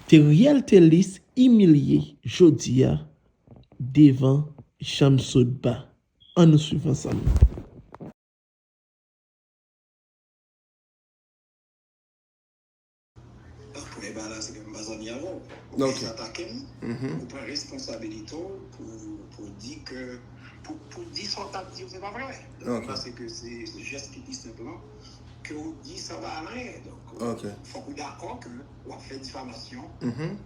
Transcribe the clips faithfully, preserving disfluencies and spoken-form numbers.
Teriel Thelus imilye jodi a devan Janm Sotba. Ann nou swiv ansanm. Premye bagay la, se ke m pa zanmi avè w. Ok. Ou atake m, ou pran responsabilite w pou, pou di ke, pou, pou di sa w t ap di yo, se pa vre. Ok. Paske se, se jès ki pi senp lan, ke w di sa pa al anyen. Donk, ok, fòk ou dakò ke w ap fè difamasyon,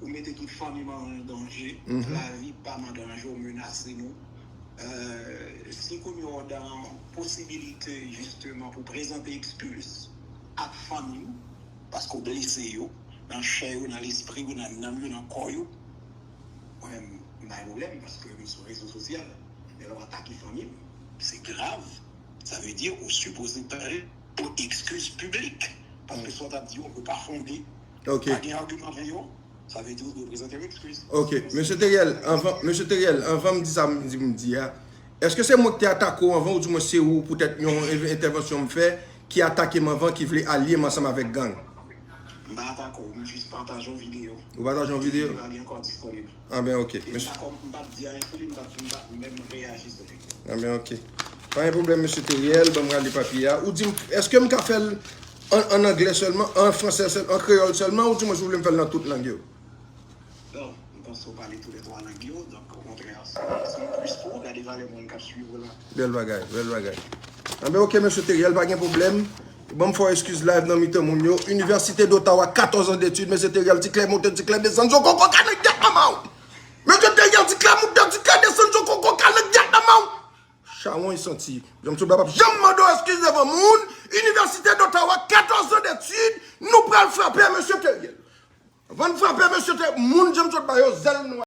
ou mete tout fanmi m an danje, lavi pa m an danje, ou menase nou. Euh, si kounye a w dan posibilite, jisteman, pou prezante ekskiz ak fanmi w, paske w blese yo, nan chè yo, nan lespri yo, nan nanm yo, nan kò yo, mwen menm, m pa gen pwoblèm, paske m sou rezo sosyal. Men lè w atake fanmi m, se grav. Sa vle di, ou sipoze pare pou ekskiz piblik. Paske sa w t ap di yo, yo pa fonde. Ok. Pa gen agiman avè yo. Sa vle di ou dwe prezante yon ekskiz. Ok, mesye Teriel, anvan, mesye Teriel, anvan m di sa m di, m di a, èske se mwen ki te atake w anvan, oudimwen se ou, poutèt yon en-, entèvansyon m fè, ki atake m anvan, ki vle alye m ansanm avèk gang? M pa atake w, m jis pataje yon videyo. Ou pataje yon videyo? Videyo a li ankò disponib. Ah ben, ok. E m pa kòm, m pa di anyen sou li, m pa, m pa menm reyaji sou li. Ah ben, ok. Pa gen pwoblèm, mesye Teriel, ban m rale papye a. Ou di m, èske m ka fè l an, an anglè sèlman, an fransè sèl, an kreyòl sèlman, oudimwen si w vle m fè l nan tout lang yo? Non, m panse w pale tou lè twa lang yo, donk, okontrè, se, se yon plis pou ou, gade valè moun k ap swiv ou la. Bèl bagay, bèl bagay. Anben, ok, mesye Teriel, pa gen pwoblèm. Ban m fè w ekskiz live nan mitan moun yo. Université d'Ottawa, quatorze ans d'études, mesye Teriel, ti klè monte, ti klè desann, zo koko ka nan gyèt manman w. Mesye Teriel, ti klè monte, ti klè desann, zo koko ka nan gyèt manman w. Chawony santi. Janm Sotba p ap janm mande w ekskiz devan moun. Université d'Ottawa, quatorze ans d'études, nou pral frape, mesye Teriel. Anvan n frape, mesye Teriel, moun Janm Sotba yo, zèl nou